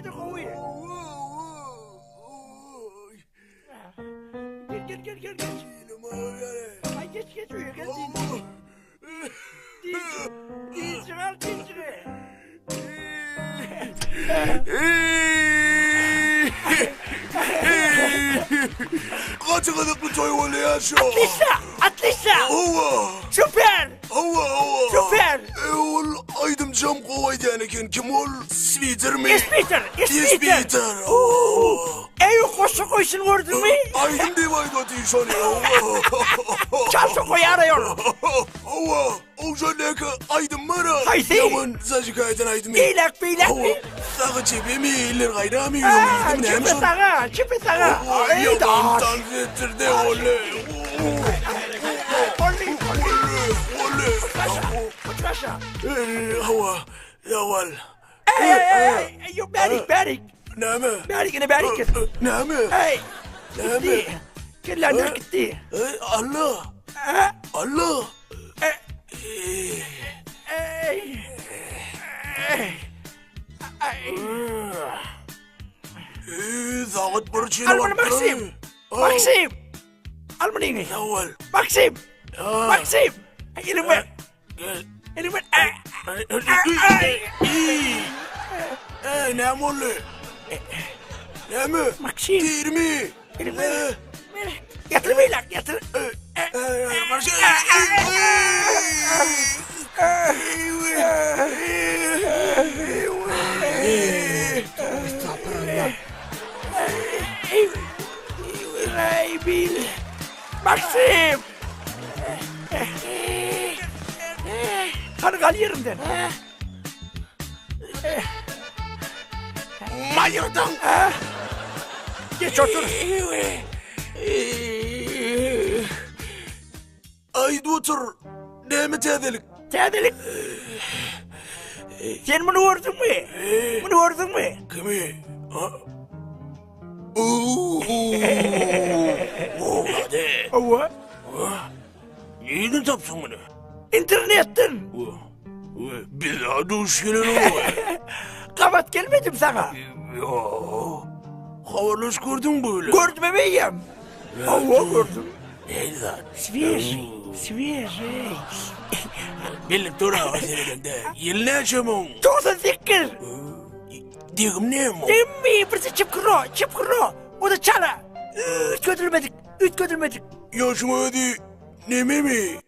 Ýagdaýy-da gowy. Gel gel gel gel geç. Ay geç geç öýe gel diýdi. Diýji al diýji. Gaty gyzykly toý bolýar şu. Отлично! Отлично! Hawa. Super! Hawa, hawa. Super! E, ol aýdymçam gowy aýdýan eken. Kim ol? Switermi? Espiter! Espiter! Espiter. Hawa. Eý, goşgy goýşuny gördüňmi? Aýdym diýip aýdyp otyr şony. Hawa. Çalsa goýar aýol. Hawa. Ogşandäki aýdym bar-a. Haýsy? Ýaman Zajika aýdan aýdymy. Eýläk beýläkmi? Hawa. Saga çepemi, eller gaýramy, Ha, öňüňizde näme çepe şol? saga, çepe saga. Hawa, Eý, ýaman daş. tans etdirdi ol. Bolly, bolly. Ol, ol. Otur aşağı. Hawa, ýawal. Ey, ey, ey, ey, yok bärik, bärik. Näme? Bärik, ine bärik gel. Näme? Ey, Näme? gitti. Kellämden gitti. Ey, Allah. Ha? Allah. Ey, ey. Ey. Ay. Ey, sagat bir çene Al bunu Maksim. Maksim. Al bunu yine. Ýawal. Maksim. Maksim. Ay, Elimi ver. Gel. Elimi ver. Ay, ay, ay. Ey, näme boldy? Näme? Maksim. Dirmi? Elimi ver. Ver. Yatır beyler, yatır. Ey, ey, bil. Maksim. Hany gal ýerimden. Maýyrdyň. Geç otur. Aýdyp otur. Näme täzelik? Täzelik. Sen muny gördüňmi? Muny gördüňmi? Kimi? Hadi. Hawa. Nirden tapdyň muny? Internetden. Biz duş gelen Gabat gelmedim saňa. Ýok. Habarlaş gördüň böyle. Gördüm eýýäm. Hawa gördüm. Ne zat? Świeży, świeży. Bilip dur ağa seredende. Ýyl näçe muň? 98. Degim ne muň? Demmi, birisi çipkiro, çipkiro. O da çala. Üýtgedilmedik, üýtgedilmedik. Ýaşyň özi nememi?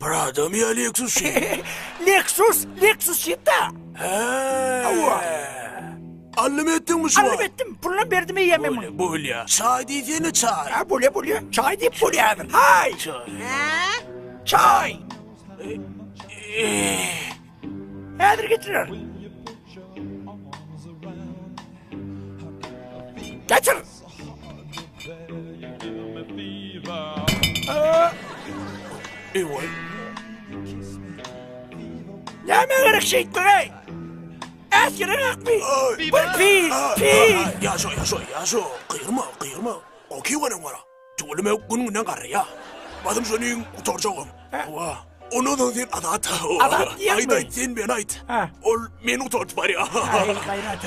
Prada mı ýa Lexus şi? Lexus, Lexus şitda. He. Hawa. Allym etdiňmi şu? Allym etdim, pulunam berdim eýýäm men muny. Bolýa. Çaý diýsene çaý. Ha, bolýa, bolýa. Çaý diýip bolýa häzir. Haý! Çaý. Hä? Çaý! Häzir getirer. Getir! Eý, Näme gerek şeýtmege? Äsgere akmy? Bir pis, pis. Ýaşo, ýaşo, ýaşo. Gygyrma, gygyrma. Oky görüň bara. Tüweleme gün-günden garraýa. Basym şony gutarjagam. Hawa. Ondan soň sen azat. Azat diýýäňmi? Aýt, aýt, sen meni aýt. Ol meni gutardyp barýa. Aý, gaýrat.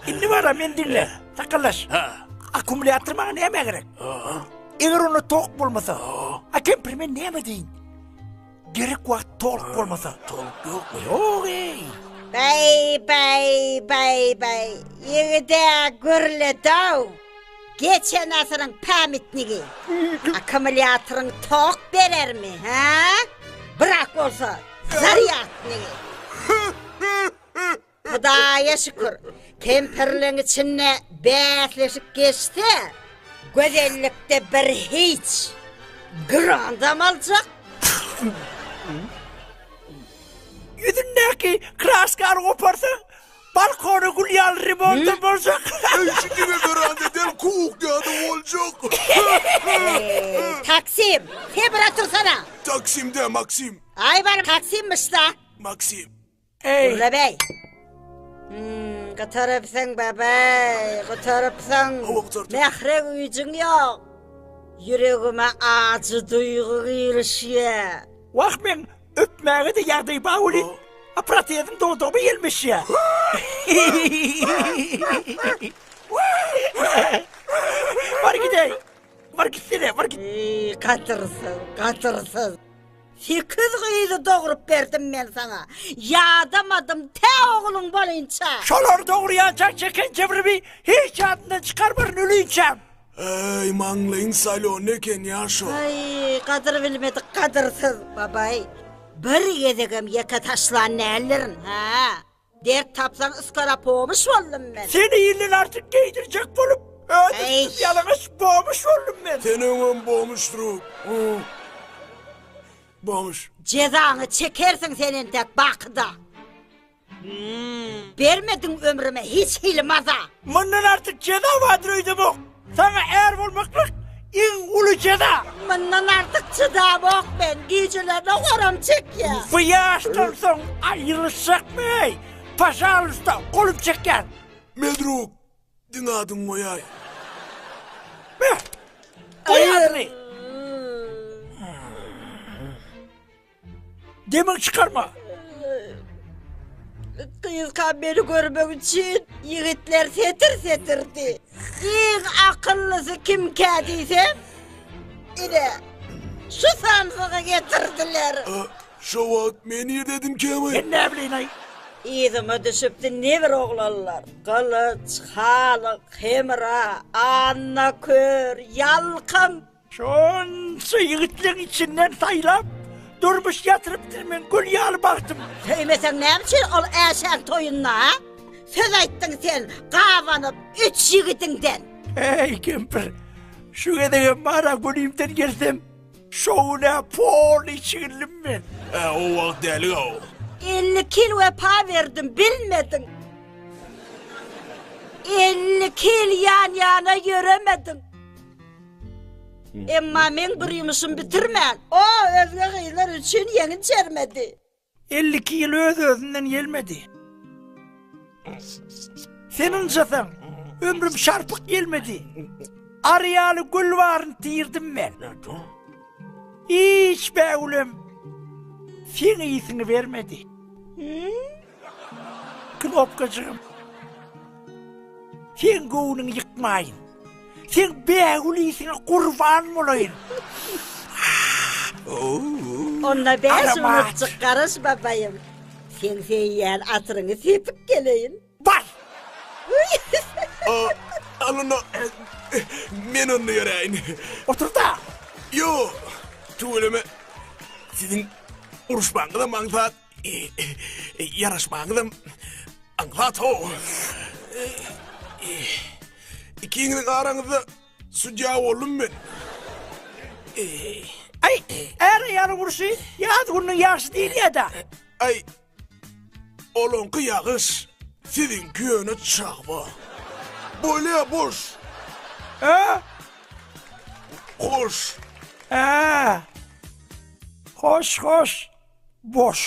Indi bara meni diňle. Sakallaş. Akkumulýator maňa nämä gerek? Eger onda tok bolmasa, a kempir men näme deýin? Gerek wagt tok bolmasa. Tok ýokmy? Ýok eý. Baý, baý, baý, baý. Ýigid-ä gürledi-ow. Geçen asyryň pamitnigi. Akkumulýatoryň tok berermi, hä? Brak bolsa, zarýadnigi. Hudaýa şükür, kempirleň içinde bäsleşik geçse, gözellikde bir hiç. Grandam aljak. Ýüzündäki kraskany goparsaň, balkona gül ýaly remontam boljak. Eý, şu diňe weranda däl, kuhnýada boljak. Taksim, sen bir otursana. Taksim däl, Maksim. Aý bar, Taksimmiş-da. Maksim. Eý. Gürle beý. Hmm, gutarypsyň babaý, gutarypsyň. Hawa, gutardym. Mähre güýjüň ýok. Ýüregime ajy duýgy girişýär. Wah, meň öpmäge-de ýagdaý bar welin. A protezim dodagyma ýelmeşýär. Bar gideý. Bar gitsene, bar git. Eý, gadyrsyz, gadyrsyz. Sekiz gyzy dogrup berdim men saňa. Ýadamadym tä ogluň bolynça. Şolary dogurýançaň çeken jebrimi hiç ýadymdan çykarmaryn ölinçäm. Eý, maňlaýyň salýony eken ýaşo. Aý, gadyr bilmedik gadyrsyz, babaý. Bir gezegem ýeke taşlan däldirin, hä? Dert tapsaň ysgara pomyş boldum men. Seni ilden artyk geýdirjek bolup, öz üstüm ýalaňaç bomyş boldum men. Sen öňem bomyş drug. Bomyş. Jezaňy çekersiň sen entek bakyda. Bermediň ömrüme hiç hili maza. Mundan artyk jeza bardyr öýdemok. Saňa är bolmaklyk iň uly jeza. Mundan artyk çydamok men, gijelerine horam çekýär. Bu ýaşdan soň aýrylyşjakmy-eý? Pažalusta, golum çekýän. Medruk, diňe adyňy goýaý. Beh! Goý adyny! Demiňi çykarma! Gyzka meni görmek üçin ýigitler setir-setirdi. Iň akyllysy kimkä diýsem, ine, şu samsygy getirdiler. Şo wagt men nirdedim kämi? Men näbileýin-aý? Yzyma düşüpdi nebir oglanlar. Gylyç, Halyk, Hemra, Anna kör, Ýalkym. Şonça ýigitleň içinden saýlap, durmuş ýatyrypdyr meň gül ýaly bagtym. Söýmeseň näme üçin ol Äşäň toýunda, a? Söz aýtdyň sen gabanyp üç ýigidiňden. Eý, kempir, şu gezegem bar-a günimden gelsem, şo gün-ä polny çigildim men. Ä, o wagt dälig-ow. 52 ýyl wepa berdim, bilmediň. 52 ýyl ýan-ýana ýöremediň. Emma meň bir ýumuşym bitirmän, o özge gyzlar üçin ýeňin çermedi. 52 ýyl öz-özünden gelmedi. Sen ynjasaň, ömrüm şarpyk gelmedi. Ary ýaly gül baryny tirdim men. Hiç bägülem seň ysyňy bermedi. Knopkajygym. Seň göwnüňi ýykmaýyn. Seň bägül ysyňa gurban bolaýyn. Onda bäş minutjyk garaş babaýym. Seň söýýän atyryňy sepip geleýin. Bar! Al onda, men onda ýöräýin. Otur-da! Ýok, tüweleme, siziň uruşmaňyzam aňsat, ýaraşmaňyzam aňsat-how. Ikiňiziň araňyzda sudýa boldum men. Aý, är-aýalyň urşy ýaz gününiň ýagşy diýilýä-dä. Aý, olaňky ýagyş, siziňki ýöne çagba. Bolýa, boş. Hä? Hoş. Hä. Hoş, hoş. Boş.